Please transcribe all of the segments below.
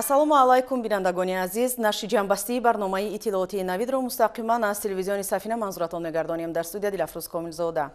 Ассалому алайкум, бинандагони азиз. Нашри ҷамъбастии барномаи иттилоотии Навидро мустақиман аз телевизиони Сафина манзуратон мегардонем. Дар студия Дилафрӯз Комилзода.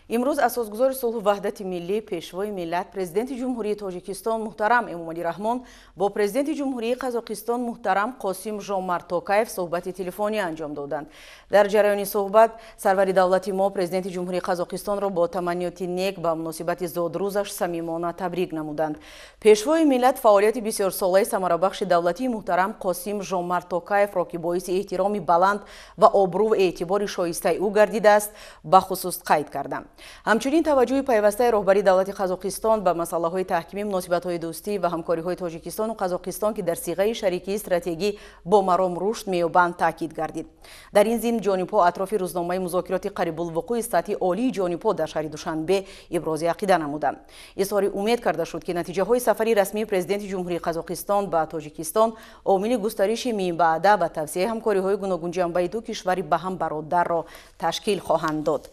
Имрӯз асосгузори сулҳу ваҳдати миллӣ, пешвои миллат, президенти Ҷумҳурии Тоҷикистон муҳтарам Эмомалӣ Раҳмон бо президенти Ҷумҳурии Қазоқистон муҳтарам Қосим Жомарт Токаев суҳбати телефонӣ анҷом доданд. Дар ҷараёни суҳбат сарвари давлати мо президенти Ҷумҳурии Қазоқистонро бо таманниёти нек ба муносибати зодрӯзаш самимона табрик намуданд. Пешвои миллат фаъолияти бисёрсолаи самарабахши давлатии муҳтарам Қосим Жомарт Токаевро, ки боиси эҳтироми баланд ва обрӯву эътибори шоистаи ӯ гардидааст, бахусус қайд карданд. Ҳамчунин таваҷҷӯҳи пайвастаи роҳбари давлати Қазоқистон ба масъалаҳои таҳкими муносибатҳои дӯстӣ ва ҳамкориҳои Тоҷикистону Қазоқистон, ки дар сиғаи шарикии стратегӣ бо маром рушд меёбанд, таъкид гардид. Дар ин зимн ҷонибҳо атрофи рӯзномаи музокироти қарибулвуқӯи сатҳи олии ҷонибҳо дар шаҳри Душанбе ибрози ақида намуданд. Изҳори умед карда шуд, ки натиҷаҳои сафари расмии президенти Ҷумҳурии Қазоқистон ба Тоҷикистон омили густариши минбаъда ва тавсеаи ҳамкориҳои гуногунҷанбаи ду кишвари ба ҳам бародарро ташкил хоҳанд дод.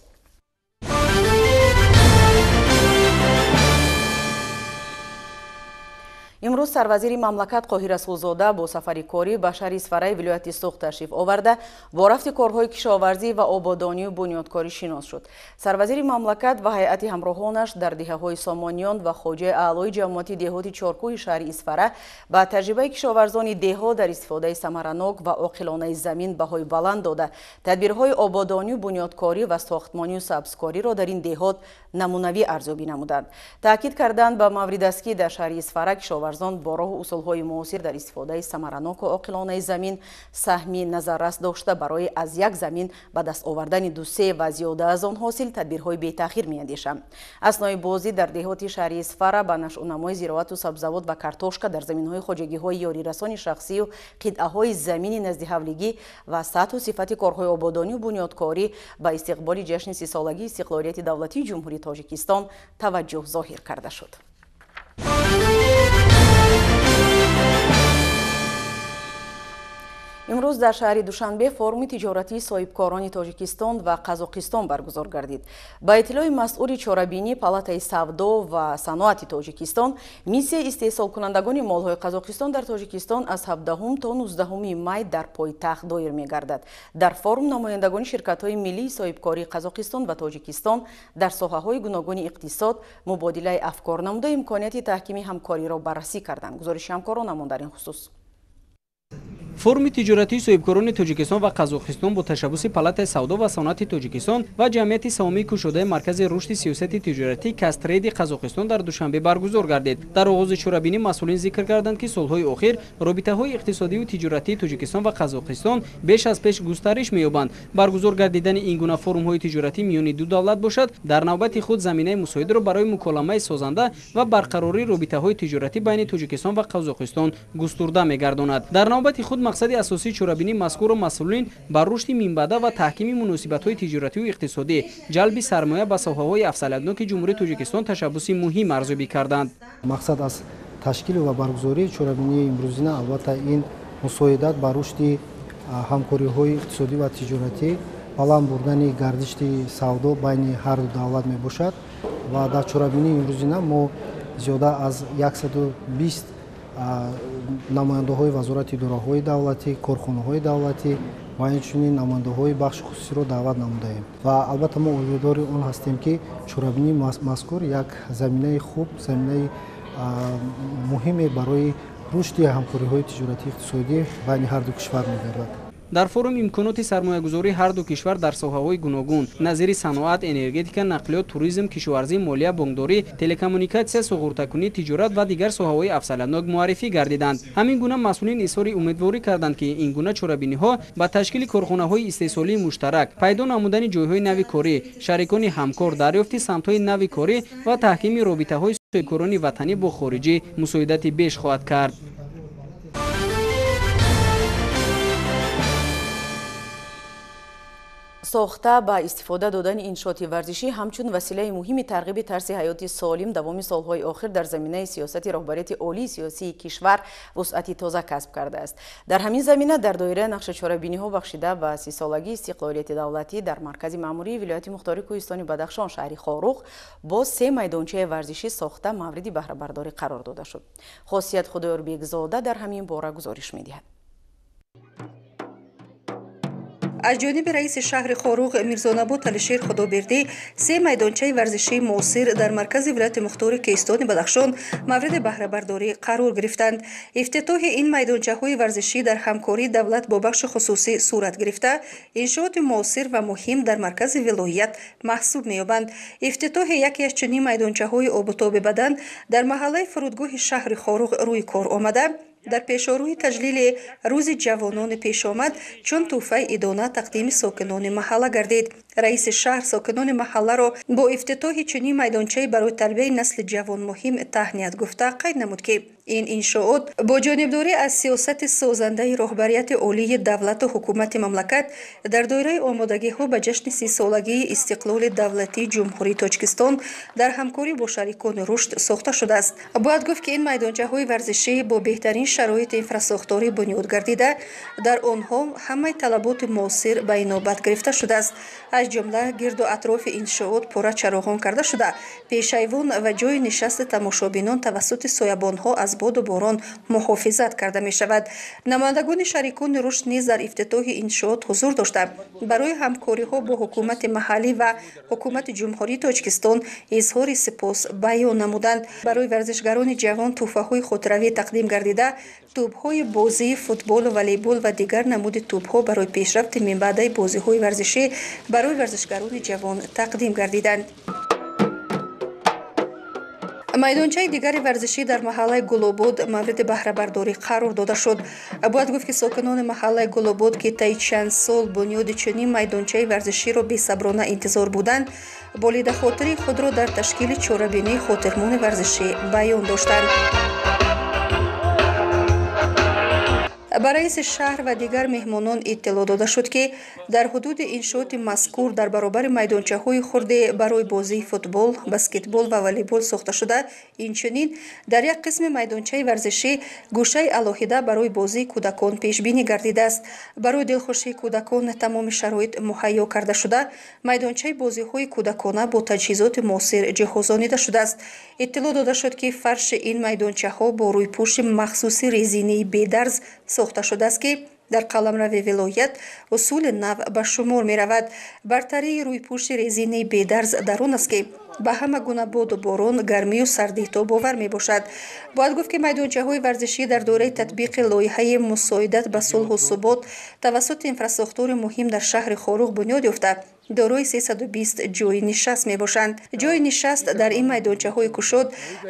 Имрӯз сарвазири мамлакат Қоҳир Расулзода бо сафари корӣ ба шаҳри Исфараи вилояти Суғд ташриф оварда, бо рафти корҳои кишоварзӣ ва ободонию бунёдкорӣ шинос шуд. Сарвазири мамлакат ва ҳайати ҳамроҳонаш дар деҳаҳои Сомониён ва Хоҷаи Аълои ҷамоати деҳоти Чоркӯҳи шаҳри Исфара ба таҷрибаи кишоварзони деҳо дар истифодаи самаранок ва оқилонаи замин баҳои баланд дода, тадбирҳои ободонию бунёдкорӣ ва сохтмонию сабзкориро дар ин деҳот намунавӣ арзёбӣ намуданд. Таъкид карданд ба маврид аст, ки дар шаҳри Исфара кишоварзон бо роҳу усулҳои муосир дар истифодаи самараноку оқилонаи замин саҳми назаррас дошта, барои аз як замин ба даст овардани ду-се ва зиёда аз он ҳосил тадбирҳои бетаъхир меандешанд. Аснои бозӣ дар деҳоти шаҳри Исфара ба нашъунамои зироату сабзавот ва картошка дар заминҳои хоҷагиҳои ёрирасони шахсию қитъаҳои замини наздиҳавлигӣ ва сатҳу сифати корҳои ободонию бунёдкорӣ ба истиқболи ҷашни сисолагии истиқлолияти давлатии Ҷумҳурии Тоҷикистон таваҷҷӯҳ зоҳир карда шуд. Имрӯз дар шаҳри Душанбе форуми тиҷоратии соҳибкорони Тоҷикистон ва Қазоқистон баргузор гардид. Ба иттилои масъули чорабинӣ Палатаи савдо ва саноати Тоҷикистон, миссияи истеҳсолкунандагони молҳои Қазоқистон дар Тоҷикистон аз 17 то 19 май дар пойтахт доир мегардад. Дар форум намояндагони ширкатҳои миллии соҳибкории Қазоқистон ва Тоҷикистон дар соҳаҳои гуногуни иқтисод мубодилаи афкор намуда, имконияти таҳкими ҳамкориро баррасӣ карданд. Гузориши ҳамкоронамон дар ин хусус. Форуми тиҷоратии соҳибкорони Тоҷикистон ва Қазоқистон бо ташаббуси Палатаи савдо ва саноати Тоҷикистон ва ҷамъияти саҳомии кушодаи Маркази рушди сиёсати тиҷоратӣ Кастрейди Қазоқистон дар Душанбе баргузор гардид. Дар оғози чорабинӣ масъулин зикр карданд, ки солҳои охир робитаҳои иқтисодию тиҷоратии Тоҷикистон ва Қазоқистон беш аз пеш густариш меёбанд. Баргузор гардидани ин гуна форумҳои тиҷоратӣ миёни ду давлат бошад, дар навбати худ заминаи мусоидро барои муколамаи созанда ва барқарории робитаҳои тиҷоратӣ байни Тоҷикистон ва Қазоқистон густурда мегардонад. Дар навбати худ мақсади асосии чорабинии мазкурро масъулин ба рушди минбаъда ва таҳкими муносибатҳои тиҷоратию иқтисодӣ, ҷалби сармоя ба соҳаҳои афзалиятноки Ҷумҳурии Тоҷикистон ташаббуси муҳим арзёбӣ карданд. Мақсад аз ташкилу ва баргузории чорабинии имрӯзина албатта ин мусоидат ба рушди ҳамкориҳои иқтисодӣ ва тиҷоратӣ, баланд бурдани гардиши савдо байни ҳар ду давлат мебошад ва дар чорабинии имрӯзина мо зиёда аз 120 намояндаҳои вазорати идораҳои давлатӣ, корхонаҳои давлатӣ ва инчунин намояндаҳои бахши хусусиро даъват намудаем. Ва албатта мо умедвори он ҳастем, ки чорабинии мазкур як заминаи хуб, заминаи муҳиме барои рушди ҳамкориҳои тиҷоратӣ иқтисодӣ байни ҳар ду кишвар мегардад. Дар форум имконоти сармоягузории ҳар ду кишвар дар соҳаҳои гуногун назири саноат, энергетика, нақлиёт, туризм, кишоварзӣ, молия, бонкдорӣ, телекоммуникатсия, суғуртакунӣ, тиҷорат ва дигар соҳаҳои афзалиятнок муаррифӣ гардиданд. Ҳамин гуна масъулин изҳори умедворӣ карданд, ки ин гуна чорабиниҳо ба ташкили корхонаҳои истеҳсолии муштарак, пайдо намудани ҷойҳои нави корӣ, шарикони ҳамкор, дарёфти самтҳои нави корӣ ва таҳкими робитаҳои соҳибкорони ватанӣ бо хориҷӣ мусоидати беш хоҳад кард. Сохта ба истифода додани иншооти варзишӣ ҳамчун василаи муҳими тарғиби тарзи ҳаёти солим давоми солҳои охир дар заминаи сиёсати роҳбарияти олии сиёсии кишвар вусъати тоза касб кардааст. Дар ҳамин замина дар доираи нақшачорабиниҳо бахшида ба 30-солагии истиқлолияти давлатӣ дар маркази маъмурии вилояти мухтори кӯҳистони Бадахшон шаҳри Хоруғ бо 3 майдончаи варзишӣ сохта мавриди баҳрабардорӣ қарор дода шуд. Хосият Худоёрбекзода дар ҳамин бора гузориш медиҳад. Аз ҷониби раиси шаҳри Хоруғ Мирзонабод Алишер Худобердӣ 3 майдончаи варзишии муосир дар маркази вилояти мухтори кӯҳистони Бадахшон мавриди баҳрабардорӣ қарор гирифтанд. Ифтитоҳи ин майдончаҳои варзишӣ дар ҳамкории давлат бо бахши хусусӣ сурат гирифта, иншооти муосир ва муҳим дар маркази вилоят маҳсуб меёбанд. Ифтитоҳи яке аз чунин майдончаҳои обутоби бадан дар маҳаллаи фурудгоҳи шаҳри Хоруғ рӯи кор омада, дар пешорӯи таҷлили рӯзи ҷавонони пешомад чун тӯҳфаи идона тақдими сокинони маҳалла гардид. Раиси шаҳр сокинони маҳалларо бо ифтитоҳи чунин майдончаи барои тарбияи насли ҷавон муҳим таҳният гуфта, қайд намуд, ки ин иншоот бо ҷонибдорӣ аз сиёсати созандаи роҳбарияти олии давлату ҳукумати мамлакат дар доираи омодагиҳо ба ҷашни 30-солагии истиқлоли давлатии Ҷумҳурии Тоҷикистон дар ҳамкорӣ бо шарикони рушд сохта шудааст. Бояд гуфт, ки ин майдончаҳои варзишӣ бо беҳтарин шароити инфрасохторӣ бунёд гардида, дар онҳо ҳамаи талаботи муосир ба инобат гирифта шудааст. Аз ҷумла гирду атрофи иншоот пурра чароғон карда шуда, пешайвон ва ҷойи нишасти тамошобинон тавассути соябонҳо аз боду борон муҳофизат карда мешавад. Намояндагони шарикони рушд низ дар ифтитоҳи иншоот ҳузур дошта, барои ҳамкориҳо бо ҳукумати маҳаллӣ ва ҳукумати Ҷумҳурии Тоҷикистон изҳори сипос баён намуданд. Барои варзишгарони ҷавон тӯҳфаҳои хотиравӣ тақдим гардида, тӯбҳои бозии футболу волейбол ва дигар намуди тӯбҳо барои пешрафти минбаъдаи бозиҳои варзишӣ барои варзишгарони ҷавон тақдим гардиданд. Майдончаи дигари варзишӣ дар маҳаллаи Гулобод мавриди баҳрабардорӣ қарор дода шуд. Бояд гуфт, ки сокинони маҳаллаи Гулобод, ки таи чанд сол бунёди чунин майдончаи варзиширо бесаброна интизор буданд, болидахотири худро дар ташкили чорабинии хотирмони варзишӣ баён доштанд. Ба раиси шаҳр ва дигар меҳмонон иттилоъ дода шуд, ки дар ҳудуди иншооти мазкур дар баробари майдончаҳои хурде барои бозии футбол, баскетбол ва волейбол сохта шуда, инчунин дар як қисми майдончаи варзишӣ гӯшаи алоҳида барои бозии кӯдакон пешбинӣ гардидааст. Барои дилхушии кӯдакон тамоми шароит муҳайё карда шуда, майдончаи бозиҳои кӯдакона бо таҷҳизоти муосир ҷиҳозонида шудааст. Иттилоъ дода шуд, ки фарши ин майдончаҳо бо рӯйпӯши махсуси резинии бедарз сохта шудааст, ки дар қаламрави вилоят усули нав ба шумор меравад. Бартарии рӯйпӯши резинии бедарз дар он аст, ки ба ҳама гуна боду борон, гармию сардӣ тобовар мебошад. Бояд гуфт, ки майдончаҳои варзишӣ дар доираи татбиқи лоиҳаи мусоидат ба сулҳу субот тавассути инфрасохтори муҳим дар шаҳри Хоруғ бунёд ёфта, дорои 320 ҷойи нишаст мебошанд. Ҷойи нишаст дар ин майдончаҳои кушод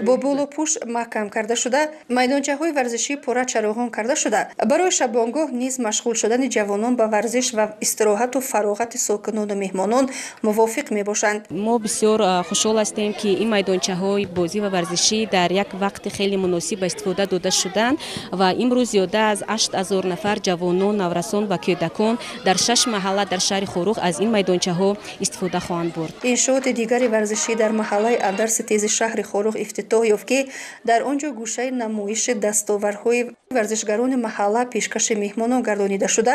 бо болопӯш маҳкам карда шуда, майдончаҳои варзишӣ пурра чароғон карда шуда, барои шабонгоҳ низ машғул шудани ҷавонон ба варзиш ва истироҳату фароғати сокинону меҳмонон мувофиқ мебошанд. Мо бисёр хушҳол ҳастем, ки ин майдончаҳои бозӣ ва варзишӣ дар як вақти хеле муносиб ба истифода дода шуданд ва имрӯз зиёда аз 8000 нафар ҷавонон, наврасон ва кӯдакон дар 6 маҳалла дар шаҳри Хоруғ аз ин майдончаҳо истифода хоҳанд бурд. Иншооти дигари варзишӣ дар маҳаллаи Андарси тези шаҳри Хоруғ ифтитоҳ ёфт, ки дар он ҷо гӯшаи намоиши дастоварҳои варзишгарони маҳалла пешкаши меҳмонон гардонида шуда,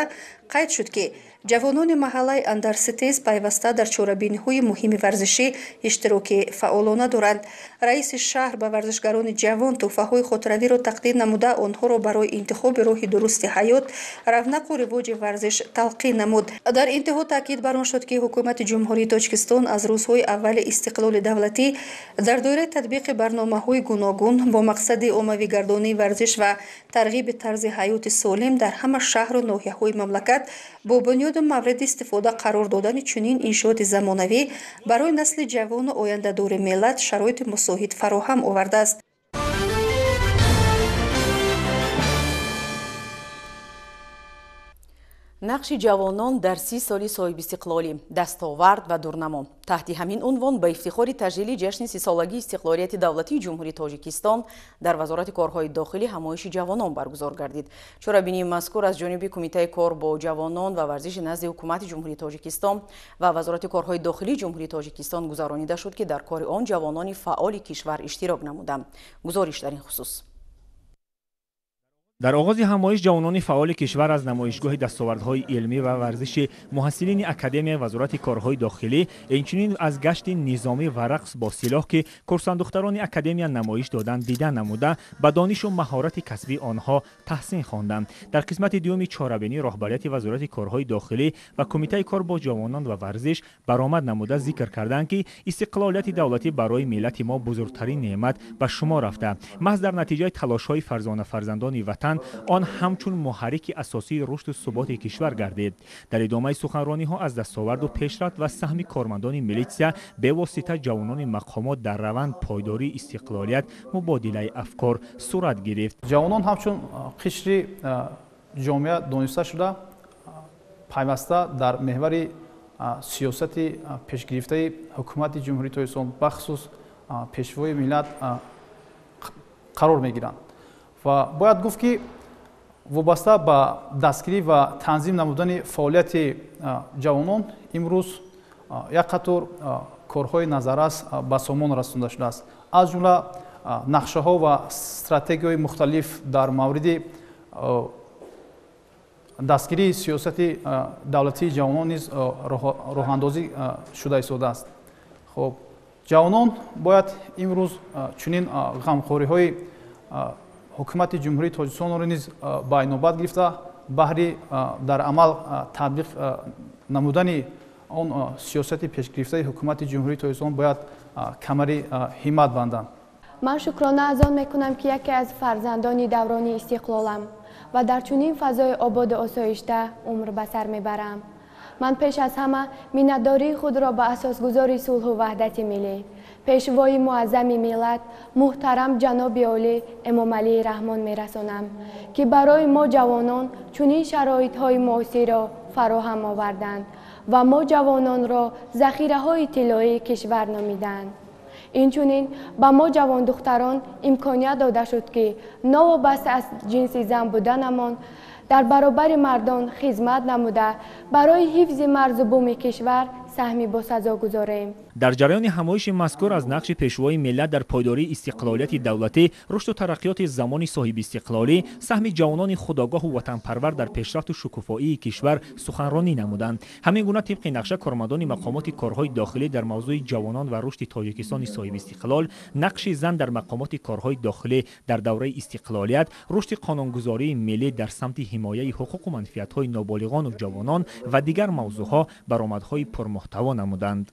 қайд шуд, ки ҷавонони маҳаллаи Андарситез пайваста дар чорабиниҳои муҳими варзишӣ иштироки фаъолона доранд. Раиси шаҳр ба варзишгарони ҷавон тӯҳфаҳои хотиравиро тақдим намуда, онҳоро барои интихоби роҳи дурусти ҳаёт, равнақу ривоҷи варзиш талқин намуд. Дар интиҳо таъкид бар он шуд, ки ҳукумати Ҷумҳурии Тоҷикистон аз рӯзҳои аввали истиқлоли давлатӣ дар доираи татбиқи барномаҳои гуногун бо мақсади оммавигардонии варзиш ва тарғиби тарзи ҳаёти солим дар ҳама шаҳру ноҳияҳои мамлакат бо бунёду мавриди истифода қарор додани чунин иншооти замонавӣ барои насли ҷавону ояндадори миллат шароити мусоид фароҳам овардааст. Нақши ҷавонон дар 30 соли соҳибистиқлолӣ, дастовард ва дурнамо. Таҳти ҳамин унвон ба ифтихори таҷлили ҷашни 30-солагии истиқлолияти давлатии Ҷумҳурии Тоҷикистон дар Вазорати корҳои дохилӣ ҳамоиши ҷавонон баргузор гардид. Чорабинии мазкур аз ҷониби Кумитаи кор бо ҷавонон ва варзиши назди Ҳукумати Ҷумҳурии Тоҷикистон ва Вазорати корҳои дохилии Ҷумҳурии Тоҷикистон гузаронида шуд, ки дар кори он ҷавонони фаъоли кишвар иштирок намуданд. Гузориш дар ин хусус. Дар оғози ҳамоиш ҷавонони фаъоли кишвар аз намоишгоҳи дастовардҳои илмӣ ва варзиши муҳассилини Академияи Вазорати корҳои дохилӣ, инчунин аз гашти низомӣ ва рақс бо силоҳ, ки курсандухтарони академия намоиш доданд, дида намуда, ба донишу маҳорати касбии онҳо таҳсин хонданд. Дар қисмати дуюми чорабинӣ роҳбарияти Вазорати корҳои дохилӣ ва Кумитаи кор бо ҷавонон ва варзиш баромад намуда зикр карданд, ки истиқлолияти давлатӣ барои миллати мо бузургтарин неъмат ба шумор рафта. Маҳз дар натиҷаи талошҳои фарзона фарзандони ватан он ҳамчун муҳаррики асосии рушду суботи кишвар гардид. Дар идомаи суханрониҳо аз дастоварду пешрафт ва саҳми кормандони милитсия, бевосита ҷавонони мақомот дар раванд пойдории истиқлолият мубодилаи афкор сурат гирифт. Ҷавонон ҳамчун қишри ҷомеа дониста шуда, пайваста дар меҳвари сиёсати пешгирифтаи Ҳукумати Ҷумҳурии Тоҷикистон, бахусус Пешвои миллат қарор мегиранд. Ва бояд гуфт, ки вобаста ба дастгирӣ ва танзим намудани фаъолияти ҷавонон имрӯз як қатор корҳои назаррас ба сомон расонда шудааст. Аз ҷумла нақшаҳо ва стратегияҳои мухталиф дар мавриди дастгирии сиёсати давлатии ҷавонон низ роҳандозӣ шуда истодааст. Хоб, ҷавонон бояд имрӯз чунин ғамхориҳои Ҳукумати Ҷумҳурии Тоҷикистонро низ ба инобат гирифта, баҳри дар амал татбиқ намудани он сиёсати пешгирифтаи Ҳукумати Ҷумҳурии Тоҷикистон бояд камари ҳиммат банданд. Ман шукрона аз он мекунам, ки яке аз фарзандони даврони истиқлолам ва дар чунин фазои ободу осоишта умр ба сар мебарам. Ман пеш аз ҳама миннатдории худро ба асосгузори сулҳу ваҳдати миллӣ, Пешвои муаззами миллат, муҳтарам ҷаноби олӣ Эмомалӣ Раҳмон мерасонам, ки барои мо ҷавонон чунин шароитҳои муосирро фароҳам оварданд ва мо ҷавононро захираҳои тиллоии кишвар номиданд. Инчунин ба мо ҷавондухтарон имконият дода шуд, ки новобаста аз ҷинси зан буданамон дар баробари мардон хизмат намуда, барои ҳифзи марзу буми кишвар саҳми босазо гузорем. Дар ҷараёни ҳамоиши мазкур аз нақши Пешвои миллат дар пойдории истиқлолияти давлатӣ, рушду тараққиёти замони соҳибистиқлолӣ, саҳми ҷавонони худогоҳу ватанпарвар дар пешрафту шукуфоии кишвар суханронӣ намуданд. Ҳамин гуна тибқи нақша кормандони мақомоти корҳои дохилӣ дар мавзӯи ҷавонон ва рушди Тоҷикистони соҳибистиқлол, нақши зан дар мақомоти корҳои дохилӣ дар давраи истиқлолият, рушди қонунгузории миллӣ дар самти ҳимояи ҳуқуқу манфиатҳои ноболиғону ҷавонон ва дигар мавзӯъҳо баромадҳои пурмуҳтаво намуданд.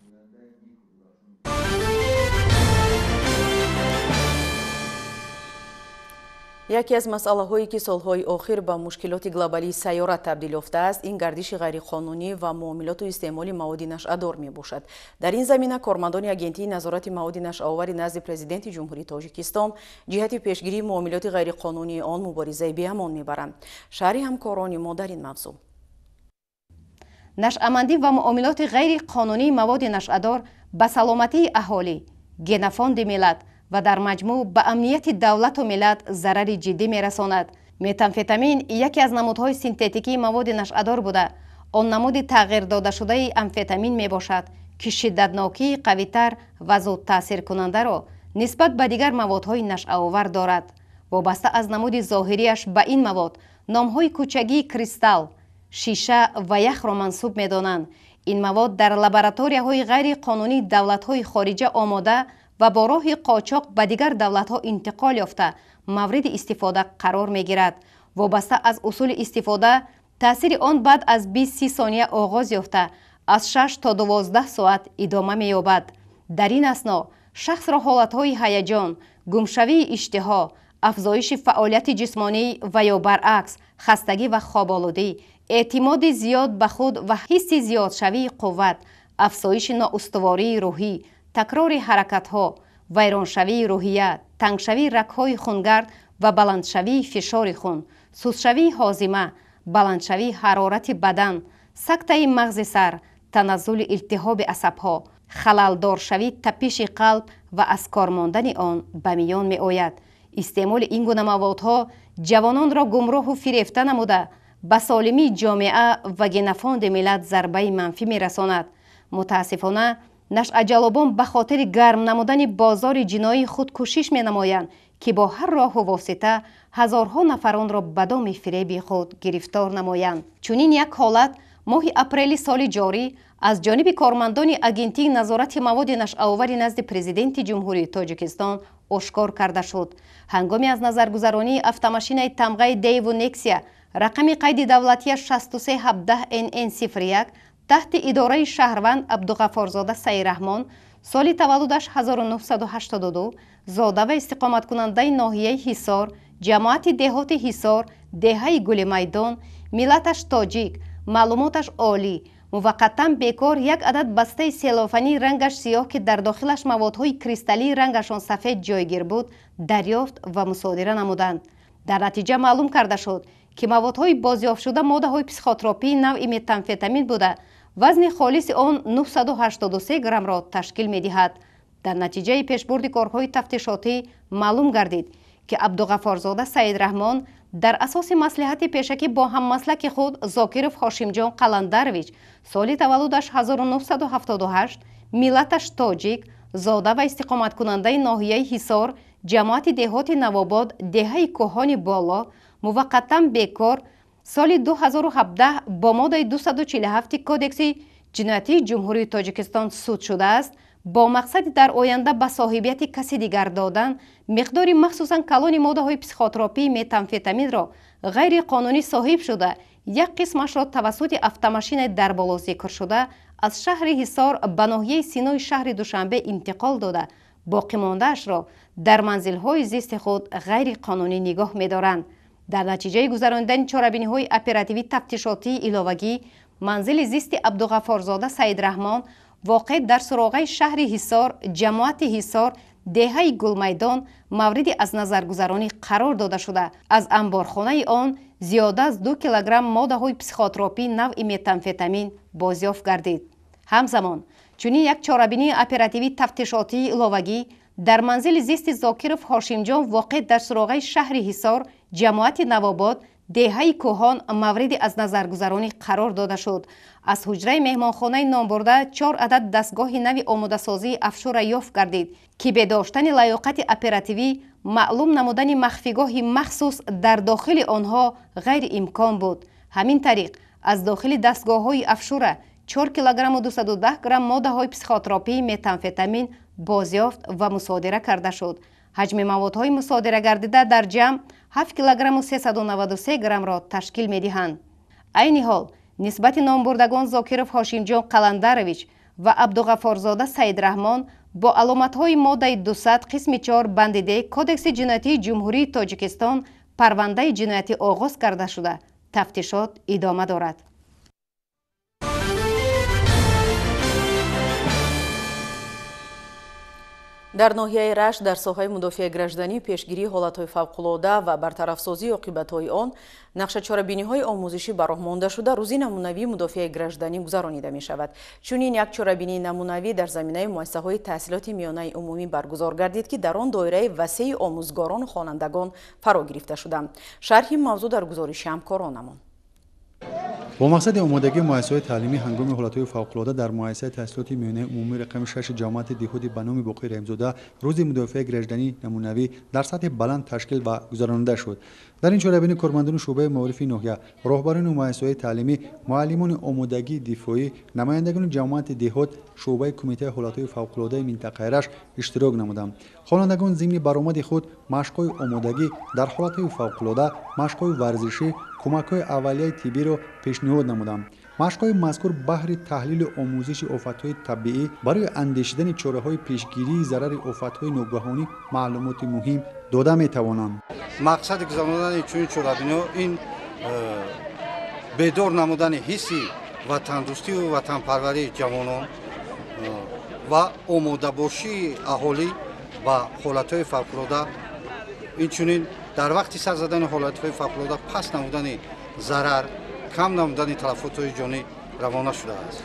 Яке аз масъалаҳое, ки солҳои охир ба мушкилоти глобалии сайёра табдил ёфтааст, ин гардиши ғайриқонунӣ ва муомилоту истеъмоли маводи нашъадор мебошад. Дар ин замина кормандони Агентии назорати маводи нашъаовари назди Президенти Ҷумҳурии Тоҷикистон ҷиҳати пешгирии муомилоти ғайриқонунии он муборизаи беамон мебаранд. Шарҳи ҳамкорони мо дар ин мавзӯъ. Нашъамандӣ ва муомилоти ғайриқонунии маводи нашъадор ба саломатии аҳолӣ, генофонди миллат ва дар маҷмӯъ ба амнияти давлату миллат зарари ҷиддӣ мерасонад. Метамфетамин яке аз намудҳои синтетикии маводи нашъадор буда, он намуди тағйир додашудаи амфетамин мебошад, ки шиддатнокии қавитар ва зудтаъсиркунандаро нисбат ба дигар маводҳои нашъаовар дорад. Вобаста аз намуди зоҳирияш ба ин мавод номҳои кӯчагии кристалл, шиша ва яхро мансуб медонанд. Ин мавод дар лабораторияҳои ғайриқонунии давлатҳои хориҷа омода ва бо роҳи қочоқ ба дигар давлатҳо интиқол ёфта мавриди истифода қарор мегирад. Вобаста аз усули истифода таъсири он баъд аз 20-30 сония оғоз ёфта аз 6 то 12 соат идома меёбад. Дар ин асно шахсро ҳолатҳои ҳаяҷон, гумшавии иштиҳо, афзоиши фаъолияти ҷисмонӣ ва ё баръакс хастагӣ ва хоболудӣ, эътимоди зиёд ба худ ва ҳисси зиёдшавии қувват, афзоиши ноустувории рӯҳӣ, такрори ҳаракатҳо, вайроншавии рӯҳия, тангшавии рагҳои хунгард ва баландшавии фишори хун, сустшавии ҳозима, Баландшавии ҳарорати бадан, сактаи мағзи сар, таназзули илтиҳоби асабҳо, халалдоршавии тапиши қалб ва аз кор мондани он ба миён меояд. Истеъмоли ин гуна маводҳо ҷавононро гумроҳу фирефта намуда, ба солимии ҷомеа ва генофонди миллат зарбаи манфӣ мерасонад. Мутаассифона, нашъаҷалобон ба хотири гарм намудани бозори ҷиноии худ кӯшиш менамоянд, ки бо ҳар роҳу восита ҳазорҳо нафаронро ба доми фиреби худ гирифтор намоянд. Чунин як ҳолат моҳи апрели соли ҷорӣ аз ҷониби кормандони Агентии назорати маводи нашъаовари назди Президенти Ҷумҳурии Тоҷикистон ошкор карда шуд. Ҳангоми аз назаргузаронии автомашинаи тамғаи Дейву Нексия рақами қайди давлатия 6317 НН 01 таҳти идораи шаҳрванд Абдуғаффорзода Саидраҳмон, соли таваллудаш 1982, зода ва истиқоматкунандаи ноҳияи Ҳисор, ҷамоати деҳоти Ҳисор, деҳаи Гулимайдон, миллаташ тоҷик, маълумоташ олӣ, муваққатан бекор, як адад бастаи селофании рангаш сиёҳ, ки дар дохилаш маводҳои кристаллии рангашон сафед ҷойгир буд, дарёфт ва мусодира намуданд. Дар натиҷа маълум карда шуд, ки маводҳои бозёфтшуда моддаҳои психотропии навъи метамфетамин буда, вазни холиси он 983 граммро ташкил медиҳад. Дар натиҷаи пешбурди корҳои тафтишотӣ маълум гардид, ки Абдуғаффорзода Саидраҳмон дар асоси маслиҳати пешакӣ бо ҳаммаслаки худ Зокиров Ҳошимҷон Қаландарович, соли таваллудаш 1978, миллаташ тоҷик, зода ва истиқоматкунандаи ноҳияи Ҳисор, ҷамоати деҳоти Навобод, деҳаи Кӯҳони Боло, муваққатан бекор, соли 2017 бо моддаи 247 Кодекси ҷиноятии Ҷумҳурии Тоҷикистон суд шудааст, бо мақсади дар оянда ба соҳибияти каси дигар додан миқдори махсусан калони моддаҳои психотропии метамфетаминро ғайриқонунӣ соҳиб шуда, як қисмашро тавассути автомашинаи дар боло зикршуда аз шаҳри Ҳисор ба ноҳияи Синои шаҳри Душанбе интиқол дода, боқимондаашро дар манзилҳои зисти худ ғайриқонунӣ нигоҳ медоранд. Дар натиҷаи гузаронидани чорабиниҳои оперативӣ тафтишотии иловагӣ, манзили зисти Абдуғаффорзода Саидраҳмон воқеъ дар суроғаи шаҳри Ҳисор, ҷамоати Ҳисор, деҳаи Гулмайдон мавриди аз назаргузаронӣ қарор дода шуда, аз анборхонаи он зиёда аз 2 килограмм моддаҳои психотропии навъи метамфетамин бозёфт гардид. Ҳамзамон чунин як чорабинии оперативӣ тафтишотии иловагӣ дар манзили зисти Зокиров Ҳошимҷон воқеъ дар суроғаи шаҳри Ҳисор, ҷамоати Навобод, деҳаи Кӯҳон мавриди аз назаргузаронӣ қарор дода шуд. Аз ҳуҷраи меҳмонхонаи номбурда 4 адад дастгоҳи нави омодасозии афшура ёфт гардид, ки бе доштани лаёқати оперативӣ маълум намудани махфигоҳи махсус дар дохили онҳо ғайриимкон буд. Ҳамин тариқ аз дохили дастгоҳҳои афшура 4 килограмму 210 грамм моддаҳои психотропии метамфетамин бозёфт ва мусодира карда шуд. Ҳаҷми маводҳои мусодира гардида дар ҷамъ 7 килограмму 393 граммро ташкил медиҳанд. Айни ҳол нисбати номбурдагон Зокиров Ҳошимҷон Қаландарович ва Абдуғаффорзода Саидраҳмон бо аломатҳои моддаи 200 қисми 4 банди Д Кодекси ҷиноятии Ҷумҳурии Тоҷикистон парвандаи ҷиноятӣ оғоз карда шуда, тафтишот идома дорад. Дар ноҳияи Рашт дар соҳаи мудофиаи гражданӣ, пешгирии ҳолатҳои фавқулода ва бартарафсозии оқибатҳои он нақшачорабиниҳои омӯзишӣ ба роҳ монда шуда, рӯзи намунавии мудофиаи гражданӣ гузаронида мешавад. Чунин як чорабинии намунавӣ дар заминаи муассисаҳои таҳсилоти миёнаи умумӣ баргузор гардид, ки дар он доираи васеи омӯзгорону хонандагон фаро гирифта шуданд. Шарҳи мавзӯъ дар гузориши ҳамкоронамон. Бо мақсади омодагии муассисаҳои таълимӣ ҳангоми ҳолатҳои фавқулода дар муассисаи таҳсилоти миёнаи умумӣ рақами 6 ҷамоати деҳоти ба номи Боқир Раҳимзода рӯзи мудофиаи гражданӣ намунавӣ дар сатҳи баланд ташкил ва гузаронида шуд. Дар ин чорабинӣ кормандони шӯъбаи маорифи ноҳия, роҳбарони муассисаҳои таълимӣ, муаллимони омодагии дифоӣ, намояндагони ҷамоати деҳот, шӯъбаи кумитаи ҳолатҳои фавқулодаи минтақаи Рашт иштирок намуданд. Хонандагон зимни баромади худ машқҳои омодагӣ дар ҳолатҳои фавқулода, машқҳои варзишӣ, кӯмакҳои аввалияи тиббиро пешниҳод намуданд. Машқҳои мазкур баҳри таҳлилу омӯзиши офатҳои табиӣ барои андешидани чораҳои пешгирии зарари офатҳои ногаҳонӣ маълумоти муҳим дода метавонанд. Мақсади гузаронидани чунин чорабиниҳо ин бедор намудани ҳисси ватандӯстию ватанпарварии ҷавонон ва омодабошии аҳолӣ ба ҳолатҳои фавқулода, инчунин дар вақти сар задани ҳолатҳои фавқулода паст намудани зарар, кам намудани талафотҳои ҷонӣ равона шудааст.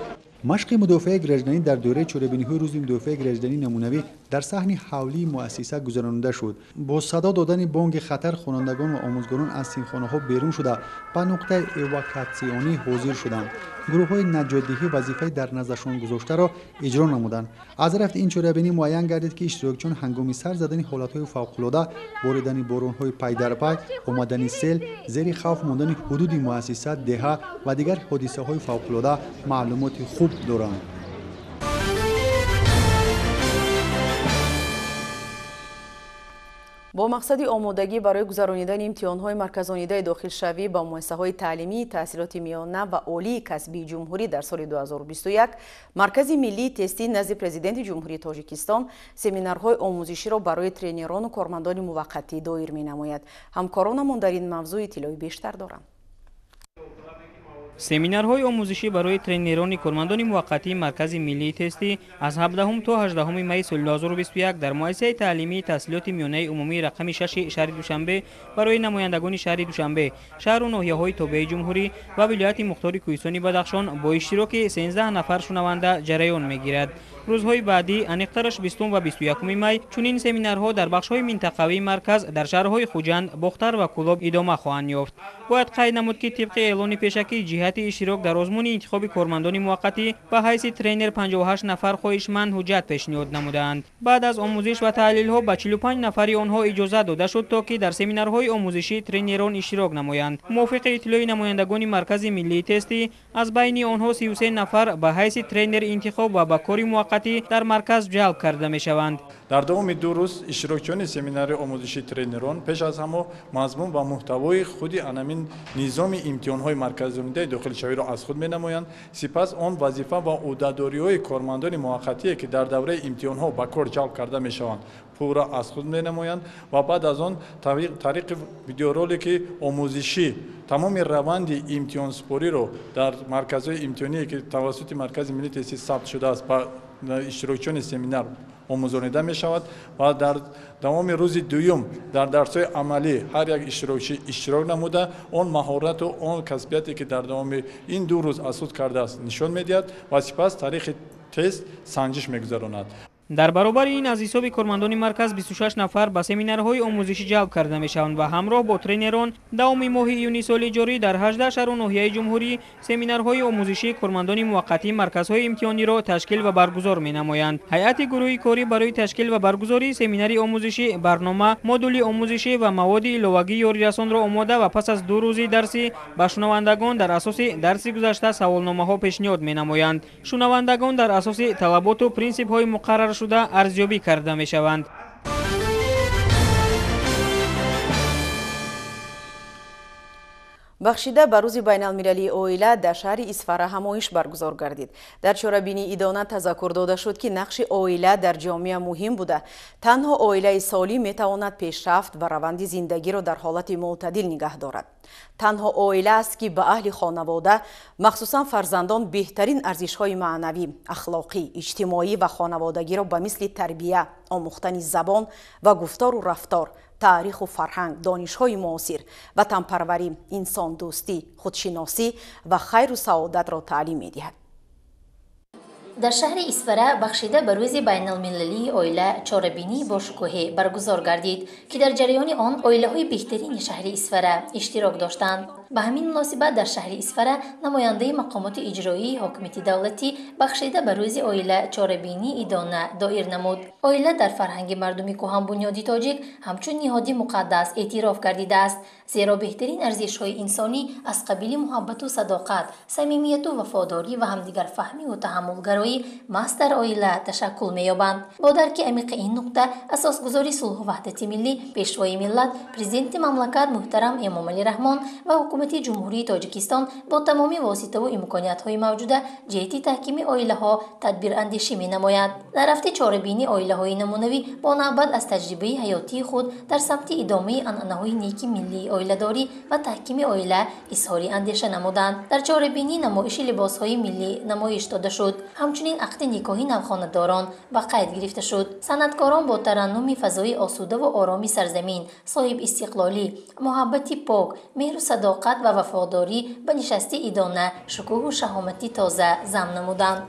Машқи мудофиаи гражданӣ дар доираи чорабиниҳои рӯзи мудофиаи гражданӣ намунавӣ дар саҳни ҳавлии муассиса гузаронида шуд. Бо садо додани бонги хатар хонандагон ва омӯзгорон аз синфхонаҳо берун шуда ба нуқтаи эвакуатсионӣ ҳозир шуданд. Гурӯҳҳои наҷотдиҳӣ вазифаи дар назаршон гузоштаро иҷро намуданд. Аз рафти ин чорабинӣ муайян гардид, ки иштирокчиён ҳангоми сар задани ҳолатҳои фавқулода, боридани боронҳои пайдарпай, омадани сел, зери хавф мондани ҳудуди муассиса, деҳа ва дигар ҳодисаҳои фавқулода маълумоти хуб доранд. Бо мақсади омодагӣ барои гузаронидани имтиҳонҳои марказонидаи дохилшавӣ ба муассисаҳои таълимии таҳсилоти миёна ва олии касбии ҷумҳурӣ дар соли 2021, Маркази миллии тестӣ назди Президенти Ҷумҳурии Тоҷикистон семинарҳои омӯзиширо барои тренерону кормандони муваққатӣ доир менамояд. Ҳамкоронамон дар ин мавзӯъ иттилои бештар доранд. Семинарҳои омӯзишӣ барои тренерони кормандони муваққатии Маркази миллии тестӣ аз 17 то 18 майи соли 2021 дар муассисаи таълимии таҳсилоти миёнаи умумии рақами 6 шаҳри Душанбе барои намояндагони шаҳри Душанбе, шаҳру ноҳияҳои тобеи ҷумҳурӣ ва вилояти мухтори Кӯҳистони Бадахшон бо иштироки 13 нафар шунаванда ҷараён мегирад. Рӯзҳои баъдӣ, аниқтараш 20 ва 21 май, чунин семинарҳо дар бахшҳои минтақавии марказ дар шаҳрҳои Хуҷанд, Бохтар ва Кӯлоб идома хоҳанд ёфт. Бояд қайд намуд, ки тибқи эълони пешакӣ ҷиҳати иштирок дар озмуни интихоби кормандони муваққатӣ ба ҳайси тренер 58 нафар хоҳишманд ҳуҷҷат пешниҳод намудаанд. Баъд аз омӯзиш ва таҳлилҳо ба 45 нафари онҳо иҷозат дода шуд, то ки дар семинарҳои омӯзишии тренерон иштирок намоянд. Мувофиқи иттилои намояндагони Маркази миллии тестӣ, аз байни онҳо 33 нафар ба ҳайси тренер интихоб ва ба кори муваққатӣ дар марказ ҷалб карда мешаванд. Дар давоми 2 рӯз иштирокчиёни семинари омӯзишии тренерон пеш аз ҳама мазмун ва муҳтавои худи анамин низоми имтиҳонҳои марказонидаи дохилшавиро аз худ менамоянд. Сипас он вазифа ва ӯҳдадориҳои кормандони муваққатие, ки дар давраи имтиҳонҳо ба кор ҷалб карда мешаванд, пурра аз худ менамоянд ва баъд аз он тариқи видеоролики омӯзишӣ тамоми раванди имтиҳонсупориро дар марказҳои имтиҳоние, ки тавассути Маркази миллии тестӣ сабт шудааст, ба иштирокчиёни семинар омӯзонида мешавад ва дар давоми рӯзи дуюм дар дарсҳои амалӣ ҳар як иштирокчӣ иштирок намуда он маҳорату он касбияте, ки дар давоми ин 2 рӯз аз худ кардааст, нишон медиҳад ва сипас тариқи тест санҷиш мегузаронад. Дар баробари ин аз ҳисоби кормандони марказ 26 нафар ба семинарҳои омӯзишӣ ҷалб карда мешаванд ва ҳамроҳ бо тренерон давоми моҳи июни соли ҷорӣ дар 18 шаҳру ноҳияи ҷумҳурӣ семинарҳои омӯзишии кормандони муваққатии марказҳои имтиҳониро ташкил ва баргузор менамоянд. Ҳайати гурӯҳи корӣ барои ташкил ва баргузории семинари омӯзишӣ барнома, модули омӯзишӣ ва маводи иловагии ёрирасонро омода ва пас аз 2 рӯзи дарсӣ ба шунавандагон дар асоси дарси гузашта саволномаҳо пешниҳод менамоянд. Шунавандагон дар асоси талаботу принсипҳои муқаррар шуда арзёбӣ карда мешаванд. Бахшида ба рӯзи байналмилалии оила дар шаҳри Исфара ҳамоиш баргузор гардид. Дар чорабинии идона тазаккур дода шуд, ки нақши оила дар ҷомеа муҳим буда, танҳо оилаи солим метавонад пешрафт ва раванди зиндагиро дар ҳолати мӯътадил нигаҳ дорад. Танҳо оила аст, ки ба аҳли хонавода, махсусан фарзандон, беҳтарин арзишҳои маънавӣ, ахлоқӣ, иҷтимоӣ ва хонаводагиро ба мисли тарбия, омӯхтани забон ва гуфтору рафтор, таъриху фарҳанг, донишҳои муосир, ватанпарварӣ, инсондӯстӣ, худшиносӣ ва хайру саодатро таълим медиҳад. Дар шаҳри Исфара бахшида ба рӯзи байналмилалии оила чорабинии бошукӯҳе баргузор гардид, ки дар ҷараёни он оилаҳои беҳтарини шаҳри Исфара иштирок доштанд. Ба ҳамин муносибат дар шаҳри Исфара намояндаи мақомоти иҷроии ҳокимияти давлатӣ бахшида ба рӯзи оила чорабинии идона доир намуд. Оила дар фарҳанги мардуми кӯҳанбунёди тоҷик ҳамчун ниҳоди муқаддас эътироф гардидааст, зеро беҳтарин арзишҳои инсонӣ аз қабили муҳаббату садоқат, самимияту вафодорӣ ва ҳамдигарфаҳмиву таҳаммулгароӣ маҳз дар оила ташаккул меёбанд. Бо дарки амиқи ин нуқта асосгузори сулҳу ваҳдати миллӣ, пешвои миллат, президенти мамлакат муҳтарам Эмомалӣ Раҳмон ва ҳукумати Ҷумҳурии Тоҷикистон бо тамоми воситаву имкониятҳои мавҷуда ҷиҳати таҳкими оилаҳо тадбирандешӣ менамояд. Дар рафти чорабинии оилаҳои намунавӣ бо навбат аз таҷрибаи ҳаётии худ дар самти идомаи анъанаҳои неки миллии оиладорӣ ва таҳкими оила изҳори андеша намуданд. Дар чорабинӣ намоиши либосҳои миллӣ намоиш дода шуд. Ҳамчунин ақди никоҳи навхонадорон ба қайд гирифта шуд. Санъаткорон бо тараннуми фазои осудаву ороми сарзамин, соҳибистиқлолӣ, муҳаббати пок, меҳру садоқат Садоқат ва вафодорӣ ба нишасти идона шукӯҳу шаҳомати тоза зам намуданд.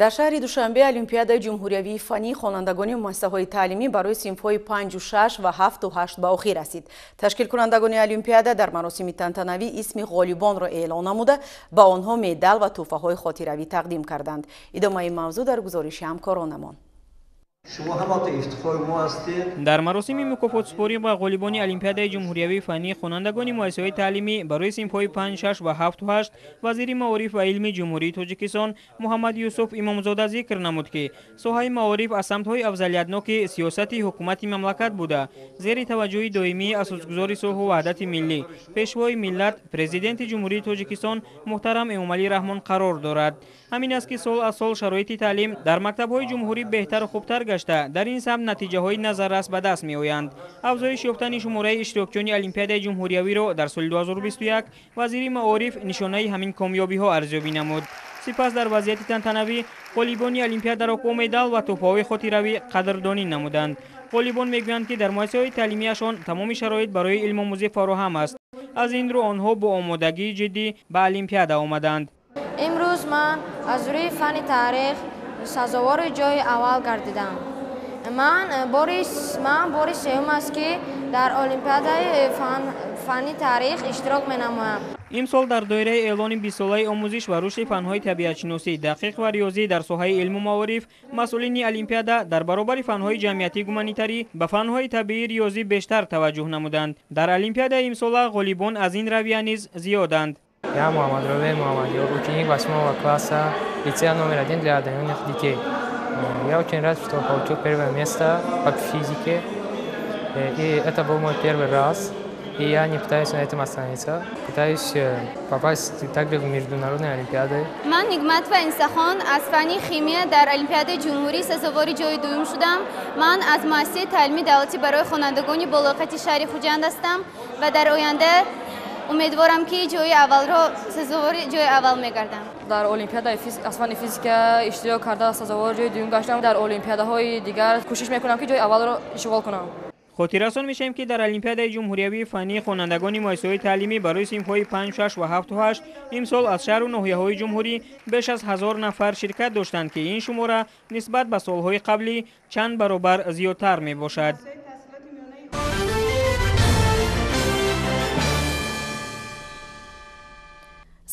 Дар шаҳри Душанбе Олимпиадаи ҷумҳуриявии фаннии хонандагони муассисаҳои таълимӣ барои синфҳои 5, 6 ва 7 8 ба охир расид. Ташкилкунандагони Олимпиада дар маросими тантанавӣ исми ғолибонро эълон намуда, ба онҳо медал ва тӯҳфаҳои хотиравӣ тақдим карданд. Идомаи мавзӯъ дар гузориши ҳамкоронамон. Шумо ҳамато ифтихори мо ҳастед. Дар маросими мукофотсупорӣ ба ғолибони Олимпиадаи ҷумҳуриявии фаннии хонандагони муассисаҳои таълимӣ барои синфҳои 5, 6 ва 7 8 вазири маориф ва илми Ҷумҳурии Тоҷикистон Муҳаммад Юсуф Имомзода зикр намуд, ки соҳаи маориф аз самтҳои афзалиятноки сиёсати ҳукумати мамлакат буда, зери таваҷҷӯҳи доимии асосгузори сулҳу ваҳдати миллӣ, пешвои миллат, Президенти Ҷумҳурии Тоҷикистон муҳтарам Эмомалӣ Раҳмон қарор дорад. Ҳамин аст, ки сол аз сол шароити таълим дар мактабҳои ҷумҳурӣ беҳтару хубтар гашта, дар ин самт натиҷаҳои назаррас ба даст меоянд. Афзоиш ёфтани шумораи иштирокчиёни Олимпиадаи ҷумҳуриявиро дар соли 2021 вазири маориф нишонаи ҳамин комёбиҳо арзёбӣ намуд. Сипас дар вазъияти тантанавӣ ғолибони Олимпиадаро бо медал ва тӯҳфаҳои хотиравӣ қадрдонӣ намуданд. Ғолибон мегӯянд, ки дар муассисаҳои таълимиашон тамоми шароит барои илмомӯзӣ фароҳам аст. Аз ин рӯ онҳо бо омодагии ҷиддӣ ба Олимпиада омаданд. Имрӯз ман аз рӯи фанни таърих сазовори ҷои аввал гардидам. Ман бори сеюм аст, ки дар Олимпиадаи фанни таърих иштирок менамоям. Имсол дар доираи эълони 20-солаи омӯзиш ва рушди фанҳои табиатшиносӣ, дақиқ ва риёзӣ дар соҳаи илму маориф, масъулини Олимпиада дар баробари фанҳои ҷамъиятӣ гуманитарӣ ба фанҳои табиӣ риёзӣ бештар таваҷҷӯҳ намуданд. Дар Олимпиадаи имсола ғолибон аз ин равия низ зиёданд. Я Муҳаммад Рове Муҳаммадёр, ученик 8 класса лицея номер 1 для одаренных детей. Я очень рад, что получил первое место по физике. И это был мой первый раз. И я не пытаюсь на этом остановиться. Пытаюсь попасть также в международные олимпиады. Ман Нигматова Инсахон аз фанни химия дар Олимпиадаи ҷумҳурӣ сазовори ҷои дуюм шудам. Ман аз муассисаи таълимии давлатӣ барои хонандагони болоқати шаҳри Хуҷанд ҳастам ва дар оянда умедворам, ки ҷои аввалро сазовори ҷои аввал мегардам. Дар олимпиадаи аз фанни физика иштирок карда сазовори ҷои дуюм гаштам. Дар олимпиадаҳои дигар кӯшиш мекунам, ки ҷои аввалро ишғол кунам. Хотиррасон мешавем, ки дар Олимпиадаи ҷумҳуриявии фаннии хонандагони муассисаҳои таълимӣ барои синфҳои 5, 6 ва 7 8 имсол аз шаҳру ноҳияҳои ҷумҳурӣ беш аз 1000 нафар ширкат доштанд, ки ин шумора нисбат ба солҳои қаблӣ чанд баробар зиёдтар мебошад.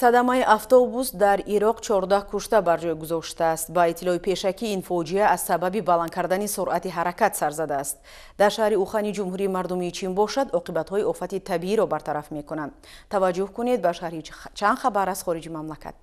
Садамаи автобус дар Ироқ 14 кушта бар ҷой гузоштааст. Ба иттилои пешакӣ ин фоҷиа аз сабаби баланд кардани суръати ҳаракат сар задааст. Дар шаҳри Ухани Ҷумҳурии Мардумии Чин бошад, оқибатҳои офати табииро бартараф мекунанд. Таваҷҷӯҳ кунед ба шарҳи чанд хабар аз хориҷи мамлакат.